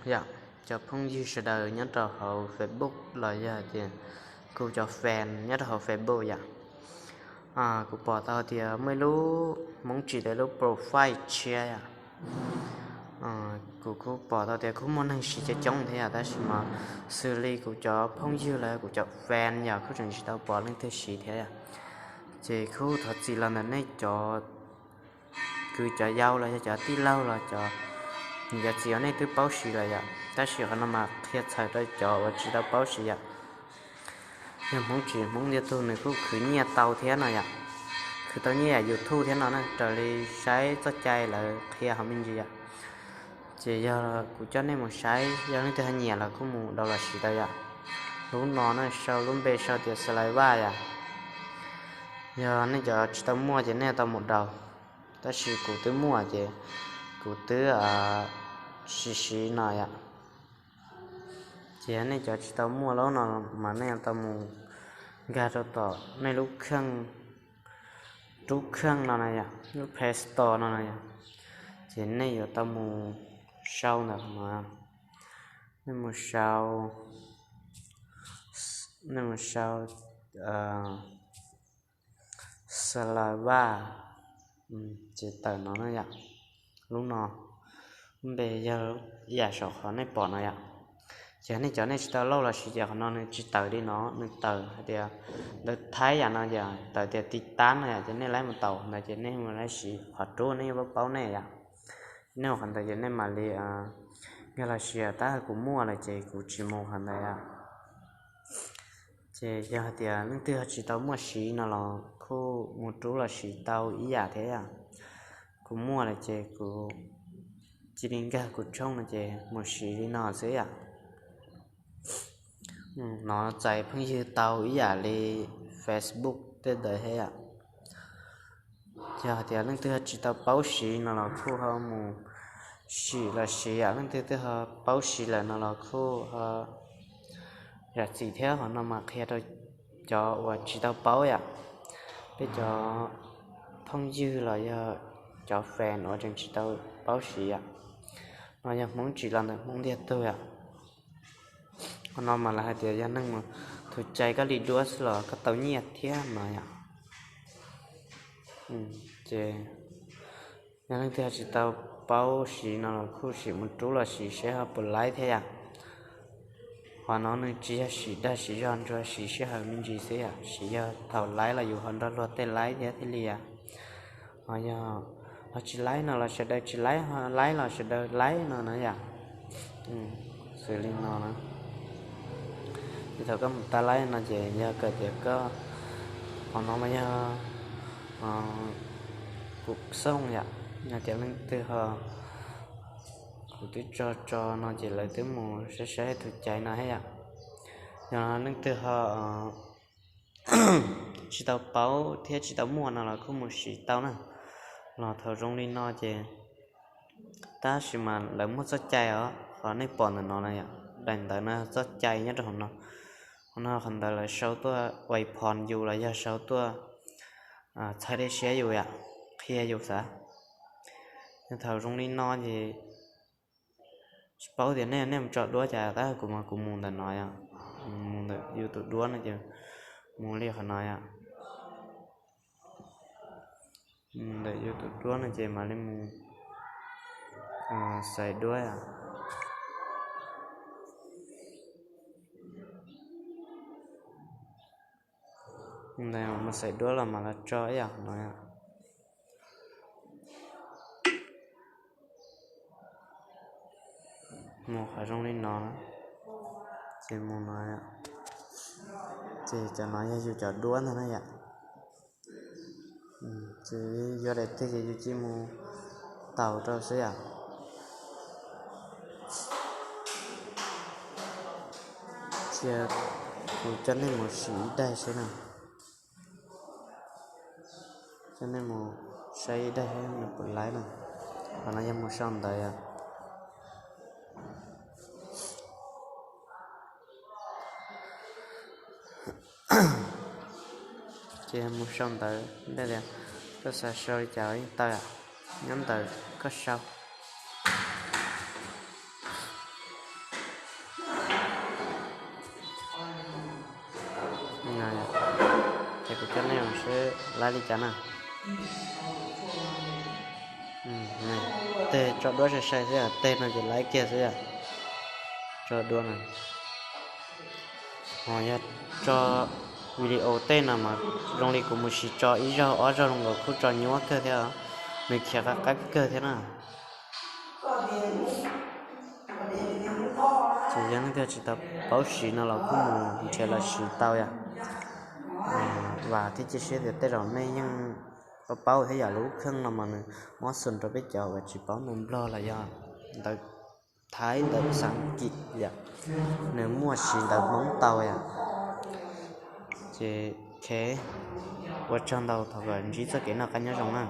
Yom, cov phooj ywg sawv daws nyob rau hauv Facebook los yog tias kuv cov fan nyob rau hauv Facebook yom, kuv pom tau tias muaj ib lub Hmoob Tsim tau ib lub profile tshiab yom. Kuv kuj pom tau tias kuj muaj neeg siv coob coob thiab yom, tab sis mas xws li kuv cov phooj ywg los kuv cov fan yom kuj tseem tsis tau pom leej twg siv thiab yom. Ces kuj thov txim los ntawm nej cov kwv cov yau los yog cov tij laug los cov niam cov txiv uas nej twb paub siv lawm yom, tab sis qhov no mas qhia txhawm rau cov uas tsis tau paub siv yom. Yog Hmoob Tsim Hmoob Ntiag Tug nws kuj khwv nyiaj tau thiab no yom, khwv tau nyiaj yam YouTube thiab no na, raws li saib txoj cai lawv qhia hauv me ntsis yom. Ces yog kuv coj nej mus saib, yog leej twg ho nyiam los kuj mus download los siv tau yom. Lub no na sau lub npe sau tias Saliva yom. Yog nej cov tsis tau muaj ces nej tau mus download, tab sis kuv twb muaj ces kuv twb siv siv no yom. Ces yog nej cov tsis tau muaj lub no mas nej tau mus nkag rau tom nej lub kheej, rub kheej no na yom, lub Play Store no na yom. Ces nej yuav tau mus sau ntawm no, nej mus sau, nej mus sau Saliva, ces tawm no na yom. Lub no, lub npe yog ib yam saum qhov nej pom no yom. Ces nej cov nej tsis tau lauj los siv ces qhov no nws tsis tawm li no, nws tawm hais tias ntawv Thaib yam no yom, tawm tias tiv tab no yom, ces nej laib mus taus ntawd ces nej mus laib siv qhov rub nej yeej paub paub nej yom. Nej mus qhov ntawd ces nej mam li nkag los siv, tab kuv muaj lawm ces kuv tsis mus qhov ntawd yom. Ces yog hais tias leej twg ho tsis tau muaj siv no los kuj mus rub los siv tau ib yam thiab yom. Kuv muaj lawm ces kuv cia li nkag kuv tshooj no ces mus siv li no xwb yom. No txais phooj ywg tau ib yam li Facebook tej ntawd thiab yom. Yog hais tias leej twg ho tsis tau paub siv no los kuj ho mus sim los siv yom, leej twg twb ho paub siv lawm no los kuj ho zam txim thiab. Qhov no mas qhia rau cov uas tsis tau paub yom, peb cov phooj ywg los yog cov fan uas tseem tsis tau paub siv yom. No yog Hmoob Tsim los ntawm Hmoob Ntiag Tug yom. Qhov no mas lawv hais tias yog neeg mus thum cai koj li duab xwb los koj tau nyiaj thiab no yom. Ces yog leej twg ho tsis tau paub siv no los kuj sim mus rub los siv seb ho puas laib thiab yom. Qhov no nws tsis yog siv dag siv zog, tsuas siv sij hawm me ntsis xwb yom, siv yog thaum laib los yus ho nrog luag tej laib thiab thiaj li yom. Ho yog ho tsis laib no los sawv daws tsis laib, ho laib los sawv daws laib no na yom. Xws li no na, ces thaum koj mus tab laib no ces yog kawm tias koj, qhov no mas yog kuv xooj yom, yog tias leej twg ho, kuv twb tso tso no ces lawv twb mus saib saib thum cai no thiab yom. Yog leej twg ho tsis tau paub thiab tsis tau muaj no los kuj mus siv tau na. Los thaum zoo li no ces, tab sis mas lawv muaj txoj cai os, qhov nej pom ntawm no na yom, daim ntawv no txoj cai nyob rau hauv no. Qhov no qhov ntawd lawv sau tuaj ua phom yus los yog sau tuaj txhawb dej siab yus yom, qhia yus xav. Thaum zoo li no ces tsis paub tias nej nej mus tso duab cas, tab kuv mas kuv mus ntawm no yom, mus ntawm yus tus duab no ces mus li qhov no yom. Mus ntawm yus tus duab no ces mam li mus xaiv duab yom. Mus xaiv duab los mam los tso ib yam no yom. Mus qhov zoo li no, ces mus no, ces cov no yog yus cov duab ntag na yom. Ces yuav daim twg ces yus cia li mus taus rau xwb yom. Cia kuv coj nej mus sim ib daim xwb na. Coj nej mus saib ib daim nws puas laib na. Qhov no yog mus sau ntawv yom. Ces mus sau ntawv, ntawv tias koj xav sau li cas los yeej tau yom, nyob ntawm koj sau. Coj nej seb laib li cas na. Tej tso duab sai sai xwb, tej no ces laib kiag xwb. Tso duab na. Ho yog tso video tej no mas zoo li kuv mus sim tso ib zaug ob zaug zoo nkaus kuj tso nyuaj kawg thiab, nws khiav qab qab kawg thiab na. Ces yog leej twg tsis tau paub siv no los kuj mus nrhiav los siv tau yom. Vam thiab cia siab tias tej zaum nej yeej paub paub thiab yom, lub kheej no mas nws mob xus rau peb cov uas tsis paub ntawv Nplog los yog ntawv Thaib ntawv xav kim yom, nws muaj siv ntawv Hmoob tau yom. Ces ua tsaug ntau, thov kom ntsib txoj kev noj qab nyob zoo na.